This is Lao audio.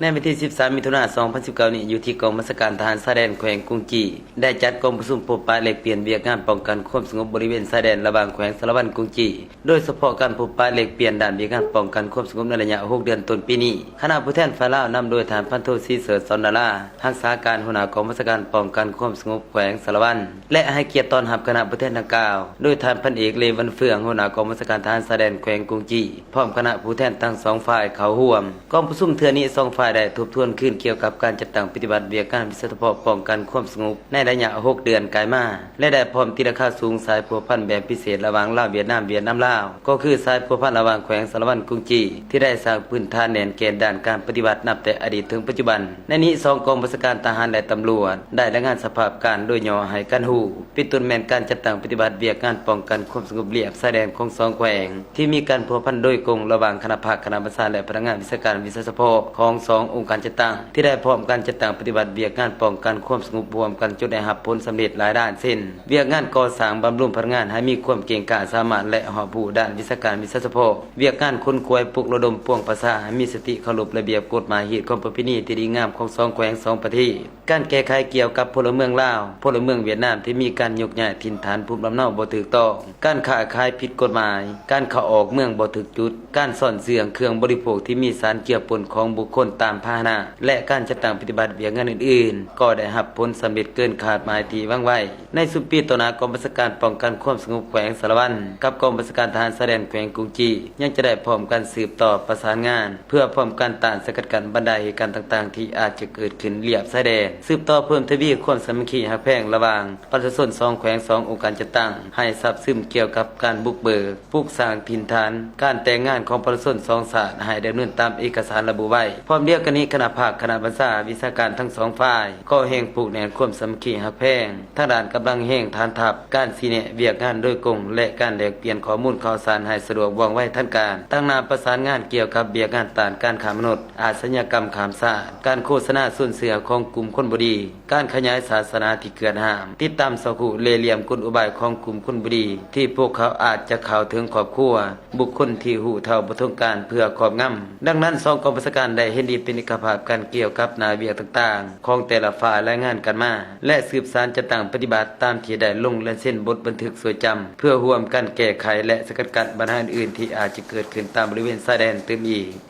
ໃນວັນທີສິບສາມ ມິຖຸນາ ສອງພັນສິບເກົ້ານີ້ ຢູ່ທີ່ກອງບັນຊາການທະຫານຊາຍແດນແຂວງກຸງຈີ ໄດ້ຈັດກອງປະຊຸມພົບປະແລກປ່ຽນວຽກງານປ້ອງກັນຄວາມສະຫງົບບໍລິເວນຊາຍແດນລະຫວ່າງແຂວງສາລະວັນ ກຸງຈີ ໂດຍສະເພາະການພົບປະແລກປ່ຽນດ້ານວຽກງານປ້ອງກັນຄວາມສະຫງົບໃນໄລຍະຫົກເດືອນຕົ້ນປີນີ້ ຄະນະຜູ້ແທນຝ່າຍລາວນຳໂດຍທ່ານພັນໂທ ສີເສີດ ສອນດາລາ ຮັກສາການຫົວໜ້າກອງບັນຊາການປ້ອງກັນຄວາມສະຫງົບແຂວງສາລະວັນ ແລະ ໃຫ້ກຽດຕ້ອນຮັບຄະນະຜູ້ແທນດັ່ງກ່າວ ໂດຍທ່ານພັນເອກ ເລວັນເຟືອງ ຫົວໜ້າກອງບັນຊາການທະຫານຊາຍແດນແຂວງກຸງຈີ ພ້ອມຄະນະຜູ້ແທນທັງສອງຝ່າຍເຂົ້າຮ່ວມ. ກອງປະຊຸມເທື່ອນີ້ສອງຝ່າຍໄດ້ທົບທວນຄືນກ່ຽວກັບການຈັດຕັ້ງປະຕິບັດວຽກງານວິຊາສະເພາະປ້ອງກັນຄວາມສະຫງົບໃນໄລຍະຫົກເດືອນກ່າຍມາ ແລະ ໄດ້ພ້ອມຕີລາຄາສູງສາຍພົວພັນແບບພິເສດລະຫວ່າງລາວ-ຫວຽດນາມ, ຫວຽດນາມ-ລາວ ກໍຄືສາຍພົວພັນລະຫວ່າງແຂວງສາລະວັນ ກຸງຈີ ທີ່ໄດ້ສ້າງພື້ນຖານແໜ້ນແກ່ນດ້ານການປະຕິບັດນັບແຕ່ອະດີດເຖິງປັດຈຸບັນ. ໃນນີ້ສອງກອງບັນຊາການທະຫານ ແລະ ຕຳຫຼວດ ໄດ້ລາຍງານສະພາບການໂດຍຫຍໍ້ໃຫ້ກັນຮູ້ ເປັນຕົ້ນແມ່ນການຈັດຕັ້ງປະຕິບັດວຽກງານປ້ອງກັນຄວາມສະຫງົບລຽບຊາຍແດນຂອງສອງແຂວງ ທີ່ມີການພົວພັນໂດຍກົງລະຫວ່າງຄະນະພັກ, ຄະນະບັນຊາ ແລະ ພະນັກງານວິຊາການ, ວິຊາສະເພາະຂອງສອງອົງການຈັດຕັ້ງ ທີ່ໄດ້ພ້ອມກັນຈັດຕັ້ງປະຕິບັດວຽກງານປ້ອງກັນຄວາມສະຫງົບຮ່ວມກັນ ຈົນໄດ້ຮັບຜົນສຳເລັດຫຼາຍດ້ານ ເຊັ່ນ: ວຽກງານກໍ່ສ້າງບຳລຸງພະນັກງານໃຫ້ມີຄວາມເກັ່ງກ້າສາມາດ ແລະ ຮອບຮູ້ດ້ານວິຊາການ, ວິຊາສະເພາະ, ວຽກງານຂົນຂວາຍປຸກລະດົມປວງປະຊາໃຫ້ມີສະຕິເຄົາລົບລະບຽບກົດໝາຍ, ຮີດຄວາມປະເພນີທີ່ດີງາມຂອງສອງແຂວງສອງປະເທດ. ການແກ້ໄຂກ່ຽວກັບພົນລະເມືອງລາວ, ພົນລະເມືອງຫວຽດນາມທີ່ມີການຍົກຍ້າຍຖິ່ນຖານພູມລຳເນົາບໍ່ຖືກຕ້ອງ, ການຄ້າຂາຍຜິດກົດໝາຍ, ການເຂົ້າອອກເມືອງບໍ່ຖືກຈຸດ, ການສ້ອນເຊື່ອງເຄື່ອງບໍລິໂພກທີ່ມີສານເຈືອປົນຂອງບຸກຄົນຕາມພາຫະນະ ແລະ ການຈັດຕັ້ງປະຕິບັດວຽກງານອື່ນໆ ກໍໄດ້ຮັບຜົນສຳເລັດເກີນຄາດໝາຍທີ່ຫວັງໄວ້. ໃນຊຸມປີຕໍ່ໜ້າ, ກອງບັນຊາການປ້ອງກັນຄວາມສະຫງົບແຂວງສາລະວັນ ກັບກອງບັນຊາການທະຫານຊາຍແດນແຂວງກຸງຈີ ຍັງຈະໄດ້ພ້ອມກັນສືບຕໍ່ປະສານງານ ເພື່ອພ້ອມກັນຕ້ານສະກັດກັ້ນບັນດາເຫດການຕ່າງໆ ທີ່ອາດຈະເກີດຂຶ້ນລຽບຊາຍແດນ, ສືບຕໍ່ເພີ່ມທະວີຄວາມສາມັກຄີຮັກແພງລະຫວ່າງປະຊາຊົນສອງແຂວງສອງອົງການຈັດຕັ້ງ ໃຫ້ຊາບຊຶມກ່ຽວກັບການບຸກເບີກ, ປຸກສ້າງຖິ່ນຖານ, ການແຕ່ງງານຂອງປະຊາຊົນສອງຊາດໃຫ້ດຳເນີນຕາມເອກະສານລະບຸໄວ້. ພ້ອມດຽວກັນນີ້, ຄະນະພັກ, ຄະນະບັນຊາ, ວິຊາການທັງສອງຝ່າຍ ກໍແຮ່ງຜູກແໜ້ນຄວາມສາມັກຄີຮັກແພງ ທາງດ້ານກຳລັງແຮງ, ຖານທັບ, ການຊີ້ແນະວຽກງານໂດຍກົງ ແລະ ການແລກປ່ຽນຂໍ້ມູນຂ່າວສານໃຫ້ສະດວກວ່ອງໄວທັນການ, ຕັ້ງໜ້າປະສານງານກ່ຽວກັບວຽກງານຕ້ານການຄ້າມະນຸດ, ອາຊະຍາກຳຂ້າມຊາດ, ການໂຄສະນາຊົວນເຊື່ອຂອງກຸ່ມຄົນບໍ່ດີ, ການຂະຫຍາຍສາສະໜາທີ່ເກືອດຫ້າມ, ຕິດຕາມຊອກຮູ້ເລ່ຫຼ່ຽມກົນອຸບາຍຂອງກຸ່ມຄົນບໍ່ດີ ທີ່ພວກເຂົາອາດຈະເຂົ້າເຖິງຄອບຄົວ, ບຸກຄົນທີ່ຮູ້ເທົ່າບໍ່ເຖິງການເພື່ອຄອບງຳ. ດັ່ງນັ້ນ, ສອງກອງບັນຊາການໄດ້ເຫັນດີເປັນເອກະພາບກັນກ່ຽວກັບໜ້າວຽກຕ່າງໆຂອງແຕ່ລະຝ່າຍລາຍງານກັນມາ ແລະ ສືບສານຈັດຕັ້ງປະຕິບັດຕາມທີ່ໄດ້ລົງລາຍເຊັນບົດບັນທຶກຊ່ວຍຈຳ ເພື່ອຮ່ວມກັນແກ້ໄຂ ແລະ ສະກັດກັ້ນບັນຫາອື່ນໆທີ່ອາດຈະເກີດຂຶ້ນຕາມບໍລິເວນຊາຍແດນຕື່ມອີກ.